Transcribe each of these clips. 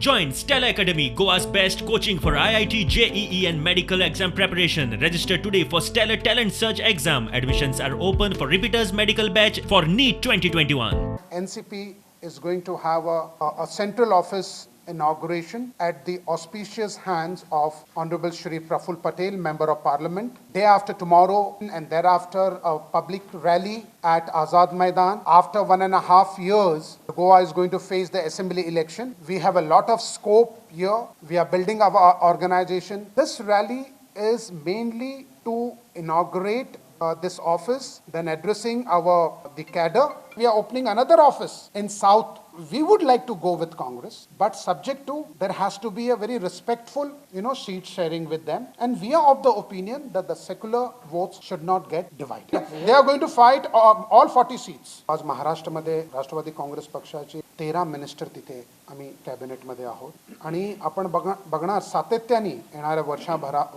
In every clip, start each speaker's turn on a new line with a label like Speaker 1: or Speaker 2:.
Speaker 1: Join Stellar Academy, Goa's best coaching for IIT, JEE, and medical exam preparation. Register today for Stellar Talent Search exam. Admissions are open for repeaters medical batch for NEET 2021.
Speaker 2: NCP is going to have a central office inauguration at the auspicious hands of Honorable Shri Praful Patel, Member of Parliament. Day after tomorrow and thereafter a public rally at Azad Maidan. After 1.5 years, Goa is going to face the assembly election. We have a lot of scope here. We are building our organization. This rally is mainly to inaugurate this office, then addressing our the cadre. We are opening another office in South. We would like to go with Congress, but subject to there has to be a very respectful seat sharing with them. And we are of the opinion that the secular votes should not get divided. They are going to fight all 40 seats. आज महाराष्ट्रामध्ये राष्ट्रवादी काँग्रेस पक्षाचे 13 minister तिथे आम्ही कॅबिनेटमध्ये आहोत आणि आपण बघणार, सातत्याने येणाऱ्या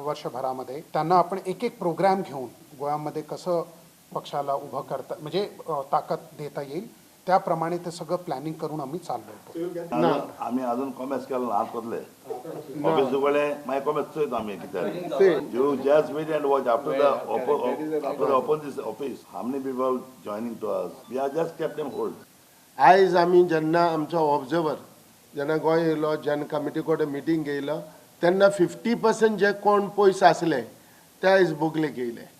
Speaker 2: वर्षभरामध्ये त्यांना आपण एक एक प्रोग्राम घेऊन गोव्यामध्ये कसं पक्षाला उभं करता, म्हणजे ताकद देता येईल, त्याप्रमाणे ते सगळं प्लॅनिंग करून आम्ही चाललो होतो.
Speaker 3: आमी अजून कॉमेस केलो ना, हात कोतले ऑफिस उगडले, मागीर कॉमेस चोयता आमी कितें. You just wait and watch. After the open this office, how many people joining to us. We are just kept them hold.
Speaker 4: आयज आमी जेन्ना आमचो ऑब्जर्वर जेन्ना गोंय येयलो, जेन्ना कमिटी कडेन मिटींग घेयलो, तेन्ना 50% जे कोण पयस आसले ते आयज बगलेक येयले.